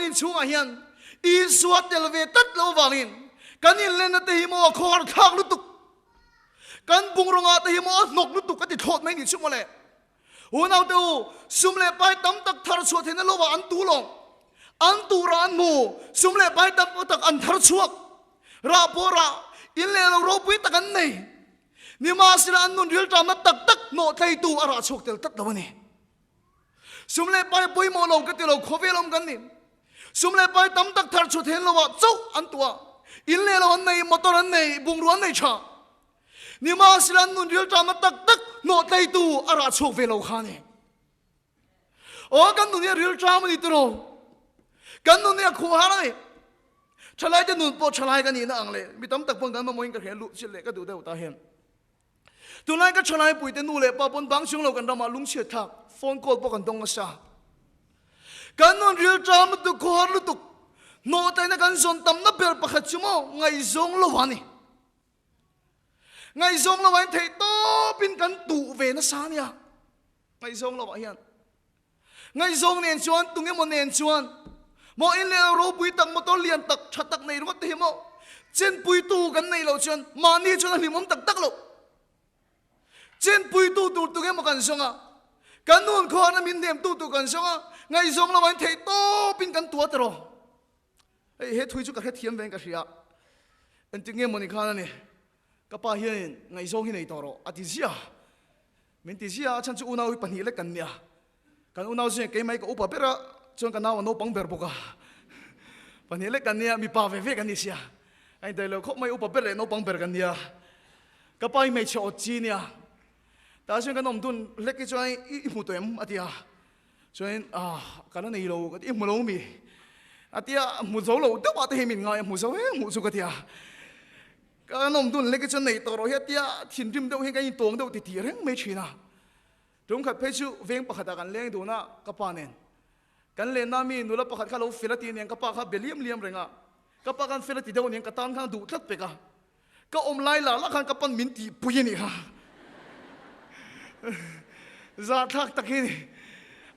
in chhungah hian Isua tel ve tlat lo avangin kan inlenna te hi maw a khawhar thlak lutuk, kan bungrawnga te hi maw a hnawk lutuk a ti thlawt mai ni chu mawle. Unaute u, sum leh pai tam tak thar chhuah theihna lovah an tu lawng. An turah an hmu, sum leh pai tam tak an thar chhuak. Rah pawh rah, in leh lo ropui tak an nei. Nimahsela an nun rilṭamna tak tak hnawh tleitu a rah chhuak tel tlat lo a ni. Sum leh pai pawimawh lo ka ti lo, khawvel awm kan ni. Sum leh pai tam tak thar chhuah theihna lovah chauh an tuah. In leh lo an nei, motor an nei, bungrua an nei ṭha. Nimahsela an nun rilṭamna tak tak hnawh tleitu a rah chhuak ve lo kha a ni. Aw kan nun hi a rilṭam a ni tiraw? Kan nun hi a khuhar a ni. Ṭhalaite nun pawh ṭhalai ka nihna ang leh mi tam tak pawn kan mamawhin ka hria luh chilh leh ka duh deuh ta hian. Tunlai ka ṭhalai puite nu leh pa pawn bang chhung lo kan ramah lungchhiat thlak phone call pawh kan dawng nasa. Kan nun rilṭam lutuk, khuhar lutuk, hnawhtlaihna kan zawn tamna ber pakhat chu maw ngaihzawng lo a ni. Ngaihzawng lo ah hian theih tawpin kan tuh ve nasa a nia. Ngaihzawng lo ah hian. Ngaihzawng nen chuan tunge maw nen chuan maw in leh ropui tak motor lian tak tha tak nei ringawt te hi maw chenpuitu kan neih loh chuan mahni chuan a hlimawm tak tak loh. Chenpuitu tur tunge maw kan zawng a, kan nun khuahna min hnemtu tur kan zawng a, ngaihzawng lo ah hian theih tawpin kan tuah tawh. Hei he thui chu ka hrethiam ve in ka hria. Engtik nge mawni khan a ni, ka pa hianin ngaihzawng hi nei tawh rawh a ti ziah. Min ti ziah a, chhan chu unau hi pahnih lek kan nia. Kan unau zing keimah hi ka upa ber a, chuan ka nau a naupang ber bawk a. Pahnih lek kan nia, mipa ve ve kan ni sia. A indaih lo khawp mai, upa ber leh naupang ber kan nia. Ka pa hi hmeichhe awt chi nia. Tah chuan kan awm dun hlek hi chuan i hmu tawh em a ti a. Chuanin ah ka la nei lo ka ti, i hmu lo mi? A ti a, hmu zo lo deuh ah te hi min ngai a, hmu zo em hmuh chu ka ti a. Ka nawm dun lek hi chuan nei tawh rawh hi a ti a, thinrim deuh hian kan intawng deuh ti tih reng mai thin a. Tumkhat phei chu veng pakhat ah kan leng dun a, ka pa nen. Kan lenna mi nula pakhat kha lo fel a ti aniang, ka pa kha be liam liam reng a. Ka pa khan fel a ti deuh aniang, ka tan khan duh tlat pek a. Ka awm lai lah lah khan ka pan min tih pui a nih kha. Zahthlak tak hi ni.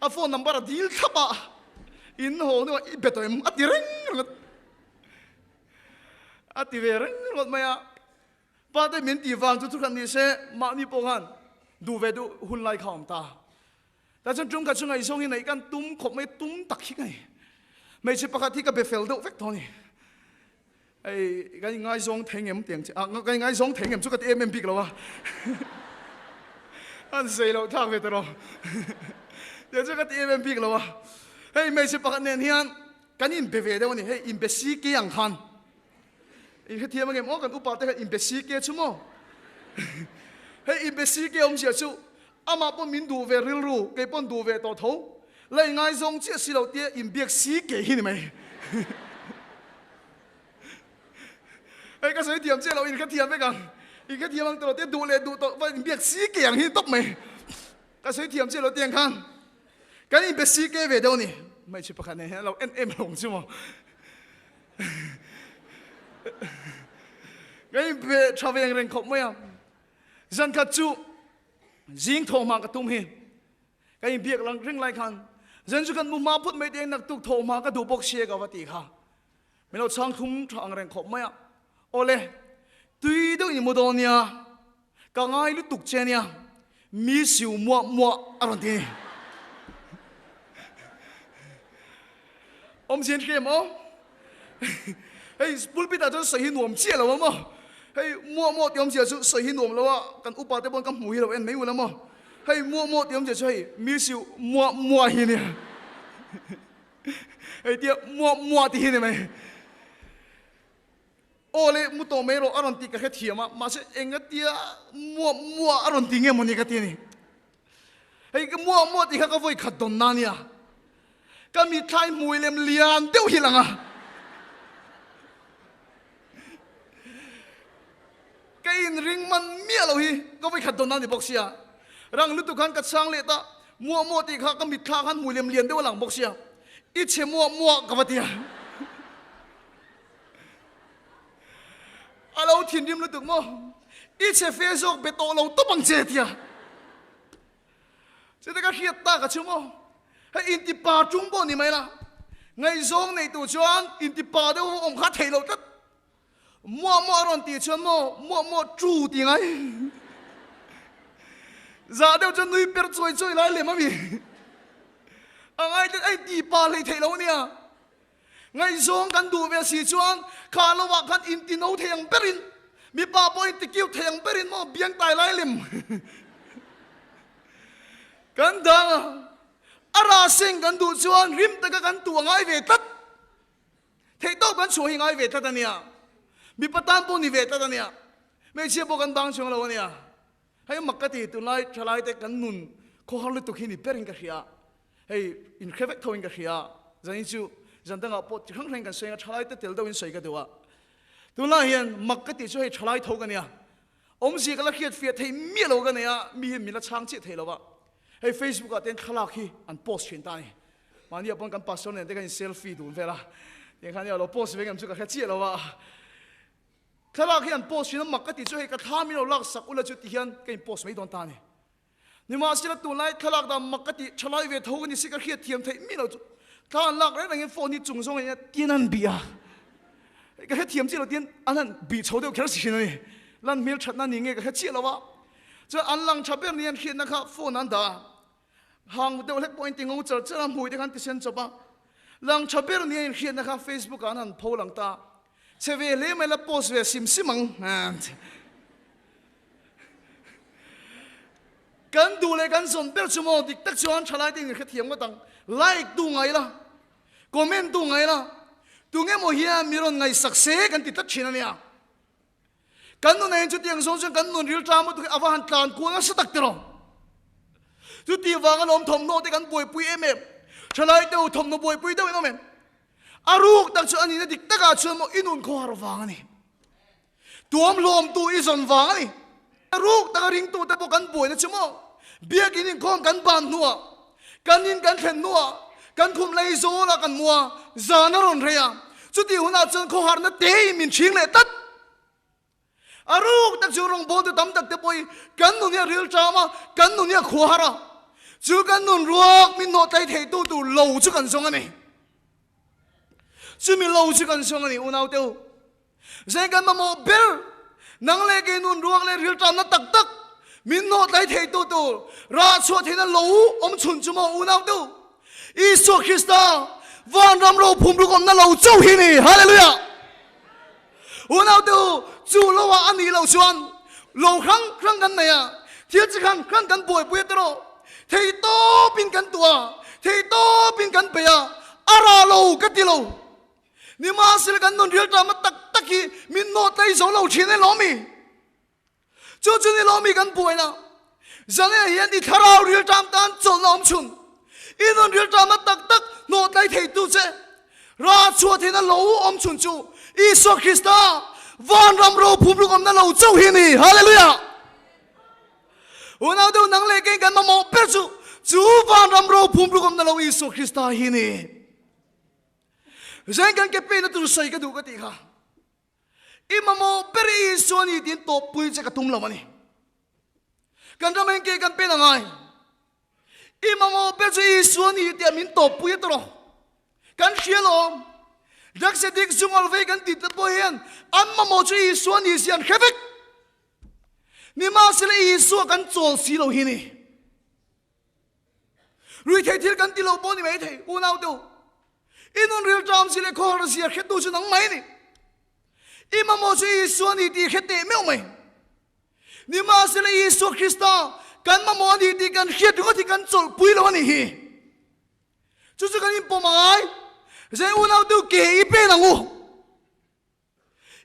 A phone number a dil thlap a, in haw hnuah i be tawh em a ti reng ringawt. A ti ve reng ringawt mai a. Pa te min tih vang chu thu khat ni se mahni pawh khan duh ve duh hun lai kha a awm ta. Tah chuan tum khat chu ngaihzawng hi neih kan tum khawp mai tum tak hi ka ni. Hmeichhe pakhat hi ka be fel deuh vek tawh a ni. Hei kan ingaizawng thei ngem tiang che ah kan ingaizawng thei ngem chu ka ti em em bik lo a. An zei loh thlak ve ta rawh. Tiang chu ka ti em em bik lo a. Hei hmeichhe pakhat nen hian kan inbe ve deuh a ni. Hei inbe si ke ang khan. In hrethiam angem aw kan upa te khan inbe si ke chu maw. Hei inbe si ke awmzia chu Amah pawh min duh ve rilru, kei pawn duh ve tawh tho. La i ngaizawng chiah si lo tia inbiak si ke hi ni mai. Hei ka sawi thiam chiah lo, in hrethiam vek ang. In hrethiam ang tawh lo tia duh leh duh tawh va inbiak si ke ang hi tawp mai. Ka sawi thiam chiah lo tiang khan kan inbe si ke ve deuh a ni. Hmeichhe pakhat nen hian a lo en em lo ang chu maw. Kan inbe tha ve ang reng khawp mai a. Zankhat chu Zing thawhhma ka tum hi ka inbiak lang reng lai khan zan chu kan mu hma phut mai te naktuk thawhhma ka duh bawk sia ka va ti kha min lo chhang thum tha ang reng khawp mai a. Awle, tui deuh in mu dawn nia, ka ngai lutuk che nia, mi siu muah muah a rawn ti. Awmzia hria em aw? Hei pulpit ah chuan sawi hi nuam chiah lo a maw? Hei muah muah tih awmzia chu sawi hi nuam lo a, kan upa te pawn ka hmu hi lo en mai ula maw? Hei muah muah tih awmzia chu hei mi siu muah muah hi nia. Hei tia muah muah tih hi ni mai. Aw le mu tawh mai rawh a rawn tih ka hrethiam a, mahse engatia muah muah a rawn ti nge mawni ka ti a ni. Hei ka muah muah tih kha ka vawi khat dawn na nia. Ka mithlai hmui lem lian deuh hi lang a. Ka inring man miah lo hi ka vawi khat dawn na ni bawk sia. Rang lutuk khan ka chhang leh ta, muah muah tih kha ka mitthla khan hmui lem lian deuh a lang bawk sia. I chhe muah muah ka va ti a. A lo thinrim lutuk maw? I chhe fe zawk be tawh lo tawp ang che tia. Chute ka hriat tak a chu maw? Hei inti pa ṭung pawh ni mai la. Ngaihzawng nei tur chuan intipa deuh awm kha theih loh tlat. Muah muah a rawn tih chuan maw muah muah ṭu ti ngai. Zah deuh chuan nui per chuai chuai lai lem a mi. A ngai tlat a intipa hlei theih lo a nia. Ngaihzawng kan duh ve si chuan kha lovah khan inti no thei ang berin, mipa pawh inti kiu thei ang berin maw biang tai lai lem kan dang a. A rah seng kan duh chuan rim taka kan tuh a ngai ve tlat. Theih tawp kan chhuah hi ngai ve tlat a nia. Mipa tan pawh ni ve tlat a nia. Hmeichhia pawh kan bang chuang lo a nia. Hei mak ka ti, tunlai thalai te kan nun khawhar lutuk hi ni berin ka hria. Hei inhre vek tho in ka hria. Zanin chu zan dangah pawh ti hrang hrangin kan sawi ang a, thalai te tel deuhin sawi ka duh a. Tunlai hian mak ka tih chu hei thalai tho ka nia. Awmzia ka la hriat fiah thei miah lo ka nei a, mi hian min la chhang chiah thei lo va. Hei Facebook ah ten thlalak hi an post thin ta a ni. Mahni ah pawn kan pastor nen te kan in selfie dun vel a, tiang khan lo post ve ngem chu ka hre chiah lo a. Thlalak hi an post thin a, mak ka ti chu hei ka thla min lo lak sak ula chu ti hian ka in post mai dawn ta a ni. Nimahsela tunlai thlalak dan mak ka tih thalai ve tho ka ni si ka hriat thiam theih miah lo chu thla an lak reng rengin phone hi chung zawng in tian an bih a, ka hre thiam chiah lo tian an han bih chho deuh kher si thin a ni. Lan hmel thatna ni nge ka hre chiah lo a, chuan an lang tha ber ni an hriatna kha phone an dah a, hang deuh hlek pawhin ti ngo char char a hmui te khan ti sen chawp a, lang tha ber ni a inhriatna kha Facebook ah an han pho lang ta, chhe ve hle mai la post ve sim sim ang. Kan duh leh kan zawn ber chu maw dik tak chuan thalai te in hrethiam ngawt ang. Like tu ngai la, comment tu ngai la, tunge maw hian mi rawn ngaihsak se kan ti tlat thin a nia. Kan nun ah hian chutiang zawng chuan kan nun ril tlang maw tuk hi a va han tlan kual nasa tak tiraw. Chuti vanga lawm thawmhnaw te kan buaipui em em. Thalai te u thawmhnaw buaipui deuh in awm em? A ruk tak chu a nihna dik takah chuan maw i nun khawhar vang a ni. Tuam hlawmtu i zawn vang a ni. Ruk taka ringtute pawh kan buaina chu maw? Biakin inkhawm kan ban hnuah, kan in kan thlen hnuah, kan khum lei zawlah kan mu a, zan a rawn rei a. Chutih hunah chuan khawharna te in min chhing leh tlat. A ruk tak chu rawngbawltu tam tak te pawh hi kan nun hi a ril ṭam a, kan nun hi a khua har a. Chu kan nun ruak min hnawh tlai theitu tur lo chu kan zawng a ni. Chumi lo chu kan zawng a ni unaute u. Zai kan mamawh ber, nang leh kei nun ruak leh rilṭamna tak tak min hnawh tlai theitu tur rah chhuah theihna lo awm chhun chu maw unau tu Isua Krista vanram rophum rukawmna lo chauh hi ni. Hallelujah! Unau te u, chu lo ah a nih loh chuan lo hrang hrang kan nei a, thil chi hrang hrang kan buaipui a tawh, thei tawpin kan tuah a, thei tawpin kan bei a, a rah lo ka ti lo. Nimahsela kan nun rilṭamna tak tak hi min hnawh tlai zo lo ṭhin e lawmi? Chu chu ni lawmi kan buaina. Zanah hian i thlarau rilṭam tan chawlhna awm chhun. I nun rilṭamna tak tak hnawh tlai theitu che rah chhuah theihna lo awm chhun chu Isua Krista vanram rophum rukawmna lo chauh hi a ni. Hallelujah! Unau deuh nang leh kei kan mamawh ber chu chu vanram rophum rukawmna lo Isua Krista hi a ni. Zeng kan ke pehna tur sawi ka duh ka tih kha. I mamawh ber i Isua ni tiin tawppui che ka tum lo a ni. Kan ram hian ke kan pen a ngai. I mamawh ber chu Isua ni tia min tawppui a tawrh. Kan hria lawm. Drugs addict zungal vei kan tih te pawh hian an mamawh chu Isua ni si an hre vek. Nimahsela Isua kan chawl si lo hi ni. Ruithei thil kan ti lo pawh ni mai thei, unau te u. I nun rilṭam si leh khawhar zia hretu chu nang mai ni. I mamawh chu Isua ni tih hre teh meuh mai. Nimahsela Isua Krista kan mamawh a ni tih kan hriat ringawt hi kan chawlhpui lo a nih hi. Chu chu kan inpawm a ngai. Zai unau te u ke i pen ang u.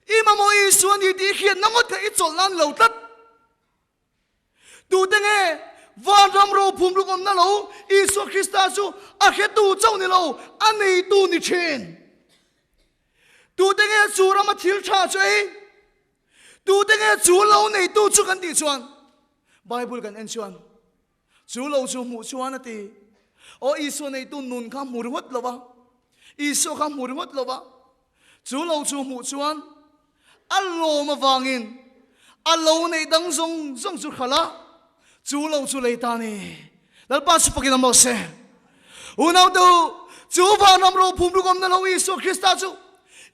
I mamawh Isua ni tih hriatna ngawt kha i chawlh nan lo tlat. Tute nge vanram rophum rukawmna lo Isua Krista chu a hretu chauh ni lo, a neitu ni thin? Tute nge chu rama thil tha chu ei? Tute nge chu lo neitu chu kan tih chuan Bible kan en chuan chu lo chu hmuh chuan a ti. Aw Isua neitu nun kha hmu ringawt lo va, Isua kha hmu ringawt lo va, Chu lo chu hmuh chuan a lawm avangin a lo neih dang zawng zawng chu hralh a, chu lo chu lei ta a ni. Lalpa chu fakin a maw se. Unaute u, chu vanram rophum rukawmna lo Isua Krista chu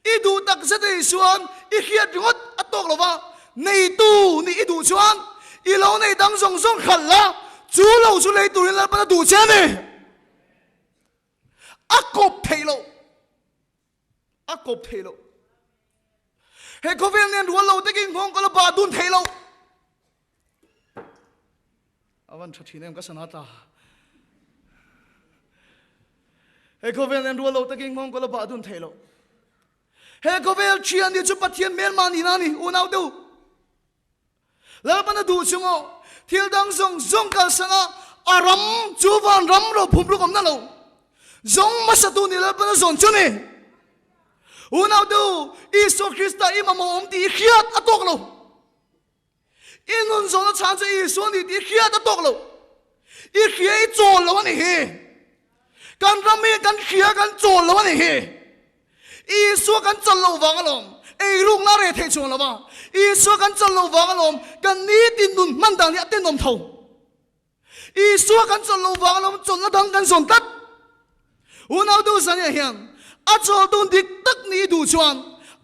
i duh tak zet a Isua'n i hriat ringawt a tawk lo va, neitu nih i duh chuan i lo nei dang zawng zawng hralh la, chu lo chu lei turin Lalpan a duh che a ni. A kawp theih loh. A kawp theih loh. He khawvel nen rual lo takin nghawng ka la bah dun theih loh. A van tha thin em ka sana ta. He khawvel nen rual lo takin nghawng ka la bah dun theih loh. He khawvel thian ni chu Pathian hmelma nihna a ni, unau deuh. Lalpan a duh chung aw, thil dang zawng zawng kalsan a, a ram chu van ram ro phum ruk awmna lo. Zawng hmasatu ni Lalpan a zawn chu ni. Unau deuh, Isua Krista i mamawh awm tih i hriat a tawk lo. I nun zawhna chhan chu Isua ni tih i hriat a tawk lo. I hria i chawl lo a nih hi. Kan ram hi kan hria kan chawl lo a nih hi. Isua kan chawl loh vang alawm. Eirukna a reh theih chuang lo va. Isua kan chawl loh vang alawm. Kan nitin nun hman dan hi a tenawm tho. Isua kan chawl loh vang alawm chawlhna dang kan zawn tlat. Unau duh zaniah hian a chawl dun dik tak ni duh chuan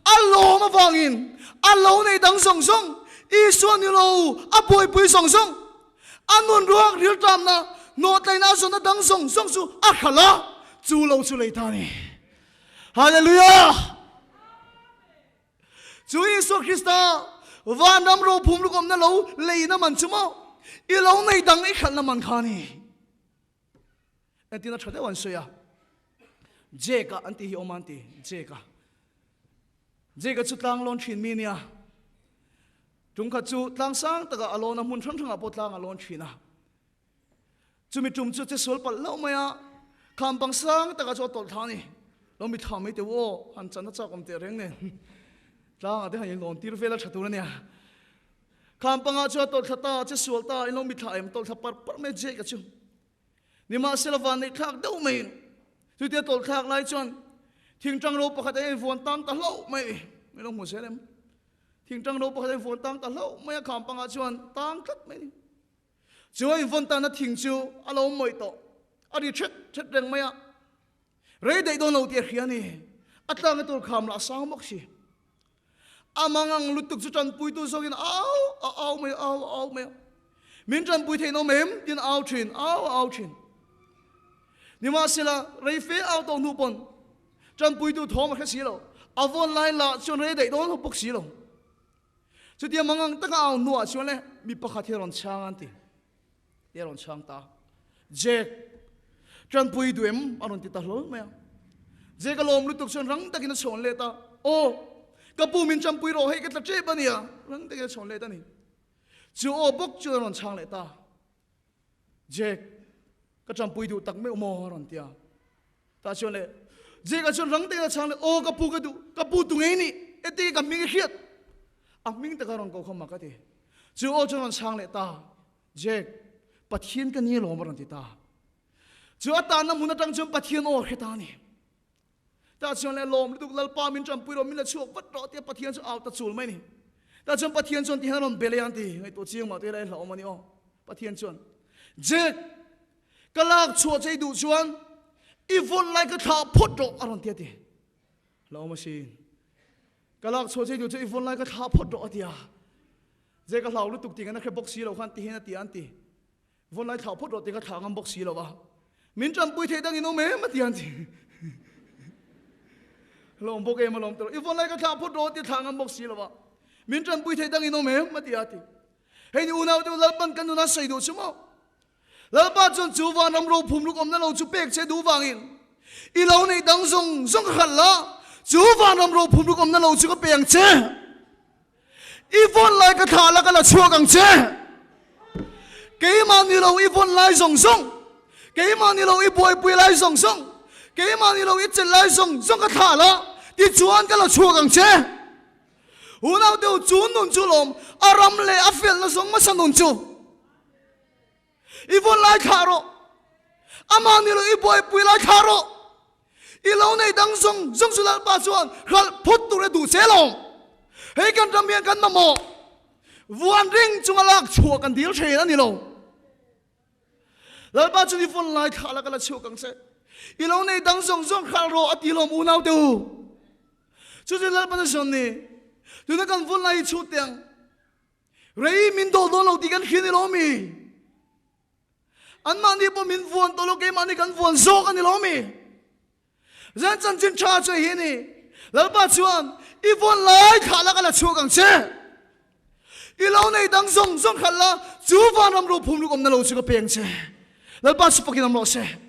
a lawm avangin a lo nei dang zawng zawng Isua ni lo a buaipui zawng zawng a nun ruak rilṭamna hnawhtlaihna a zawnna dang zawng zawng chu a hralh a, chu lo chu lei ta a ni. Hallelujah! Chu Isua Krista vanram rophum lukawmna lo leina man chu maw i lo nei dang i hralhna man kha a ni. Entirna tha deuh an sawi a, Jake-a an tih hi awm a an ti, Jake-a. Jake-a chu tlang lawn thin mi a nia. Tum khat chu tlang sang takah a lawn a, hmun hrang hrangah pawh tlang a lawn thin a. Chumi tum chu che sual palh hlauh mai a, kham bang sang takah chu a tawlh thla a ni. Lo mi thla mai teh u aw, han chan a chak awm teh reng nen. Tlangah te han inlawn tir vel a tha tur a nia. Kham pangah chu a tawlh thla ta, che sual ta, in lo mi thla em, tawlh thla par par mai a Jake-a chu. Nimahsela van neih thlak deuh mai chutia tawlh thlak lai chuan thingtang ro pakhat a invuan tang ta hlauh mai. Min lo hmu zel em? Thingtang ro pakhat a invuan tang ta hlauh mai a, kham pangah chuan tang tlat mai a ni. Chu a invawn tanna thing chu a lo mawih tawh, a ri thet thet reng mai a, rei daih dawn lo tih a hria a ni. A tlakna tur kham lah a sang bawk si. A mangang lutuk chu tanpuitu zawkin a au a au mai a, au a au mai a. Min tanpui theih nawm em? tiin a au thin, a au a au thin. Nimahsela, rei fe au tawh hnu pawn tanpuitu thawm a hre si lo. A vawn lai lah chuan rei daih dawn bawk si lo. Chutia mangang taka au hnuah chuan le mi pakhat hi a rawn chhang a an ti. Ti a rawn chhang ta. Jack, tanpui duh em? A rawn ti ta hlawl mai a. Jack a lawm lutuk chuan rang takin a chhawn let a. Aw, ka pu min tanpui rawh hei ka tla tep a nia. Rang takin a chhawn let a ni. Chu aw bawk chuan a rawn chhang leh ta. Jack, ka tanpui duh tak meuh maw? A rawn ti a. Tah chuan le Jack-a chuan rang takin a chhang leh, Aw ka pu ka duh, ka pu tu ngei nih, eti ka hming i hriat. A hming taka rawn ko kha mak a ti. Chu aw chuan rawn chhang leh ta, Jack, Pathian ka ni alawm a rawn ti ta. Chu a tanna hmun atang chuan Pathian aw a hre ta a ni. Tah chuan le lawm lutuk Lalpa min tanpui rawh, min la chhuak vat rawh tia Pathian chu au ta chul mai a ni. Tah chuan Pathian chuan tihian a rawn be leh a an ti, ngaihtuah chiang mah te ila i hlauhawm a ni aw. Pathian chuan, Jack, Ka lak chhuah che i duh chuan i vawn lai ka thlah phawt rawh a rawn ti a ti. Hlauhawm a sin. Ka lak chhuah che i duh chuan i vawn lai ka thlah phawt rawh a ti a. Zai ka hlau lutuk tih ka na hre bawk si lo khan tihian a ti a an ti. Vawn lai thlah phawt rawh tih ka thlah ngam bawk si lo a. Min tanpui theih dang in awm em a ti a an ti. Hlauhawm bawk em alawm tawh. I vawn lai ka thlah phawt rawh a ti thlah ngam bawk si lo a. Min tanpui theih dang in awm em a ti a a ti. Hei ni unau te u Lalpan kan nuna sawi duh chu maw? Lalpa chuan chu vanram rophum luk awmna lo chu pek che duh vangin i lo neih dang zawng zawng ka hralh la, chu vanram rophum luk awmna lo chu ka pe ang che. I vawn lai ka thlah la ka la chhuak ang che. Keimah ni lo i vawn lai zawng zawng, keimah ni lo i buaipui lai zawng zawng, keimah ni lo i chelh lai zawng zawng ka thlah la, tichuan ka la chhuak ang che. Unau deuh chu nun chu lawm, a ram leh a felna zawng hmasa nun chu. I vawn lai thlah rawh. Amah ni lo i buaipui lai thlah rawh. I lo nei dang zawng zawng chu Lalpa chuan hralh phawt tur a duh che lo. Hei kan ram hian kan mamawh vuan reng chunga lak chhuah kan dil thin a ni lo. Lalpa chuan i vawn lai thlah la ka la chhuak ang che. I lo nei dang zawng zawng hralh rawh a ti lawm unau te u. Chu chu Lalpan a sawn ni. Tuna kan vun lai hi chhut teh ang. Rei min dawl dawn lo tih kan hria ni lo mi? Anmahni pawh min vuan tawh lo, keimahni kan vuan zawk a ni lo mi? Zan chanchin tha chu hi a ni. Lalpa chuan i vawn lai thlah la ka la chhuak ang che. I lo nei dang zawng zawng khalh la, chu vanram ro phum luk awmna lo chu ka peng che. Lalpa chu fakin awm rawh se.